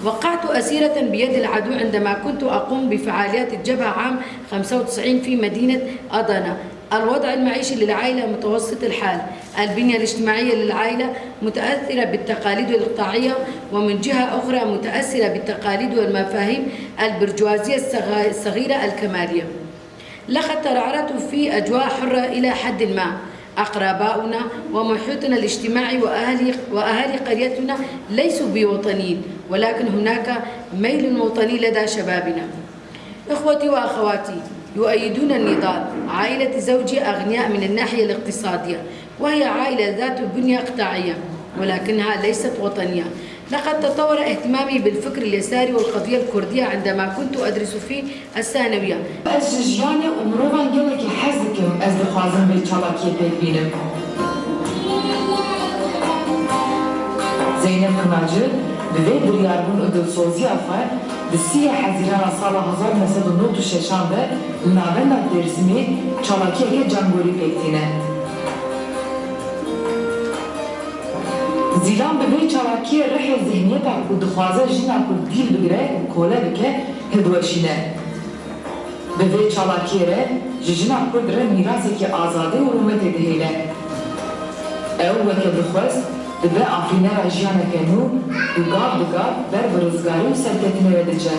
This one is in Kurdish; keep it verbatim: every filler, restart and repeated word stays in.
وقعت أسيرة بيد العدو عندما كنت أقوم بفعاليات الجبهة عام خمسة وتسعين في مدينة أدانا. الوضع المعيشي للعائلة متوسط الحال، البنية الاجتماعية للعائلة متأثرة بالتقاليد الإقطاعية، ومن جهة أخرى متأثرة بالتقاليد والمفاهيم البرجوازية الصغ-، الصغيرة الكمالية. لقد ترعرعت في أجواء حرة إلى حد ما. أقرباؤنا ومحيطنا الاجتماعي وأهل، وأهالي قريتنا ليسوا بوطنيين، ولكن هناك ميل وطني لدى شبابنا. إخوتي وأخواتي يؤيدون النضال. عائلة زوجي أغنياء من الناحية الاقتصادية، وهي عائلة ذات بنية إقطاعية، ولكنها ليست وطنية. لقد تطور اهتمامي بالفكر اليساري والقضية الكردية عندما كنت أدرس في الثانوية. Ez ji jiyanê û mirovan gelekî hez dikim, ez dixwazim vê çalakiyê pêk bînim. Zeynep Kınaci bi vê biryarbûn û dilsoziya xwe di sîyê Hezîrana sala hezar neh sed û nod û şeşan de li navenda Dêrsimê çalakiyeke cangorî pêk tîne. Zîlan bi vê çalakiyê rihê zihniyeta ku dixwaze jina ku dîl bigire û kole bike, hildiweşîne. Bi vê çalakiyê re ji jina Kurd re mîrasekî azadî û rûmetê dihêle. Ew weke dixwest dibe afirînera jiyaneke nû û gav bi gav ber bi rizgarî û serketinê re diçe.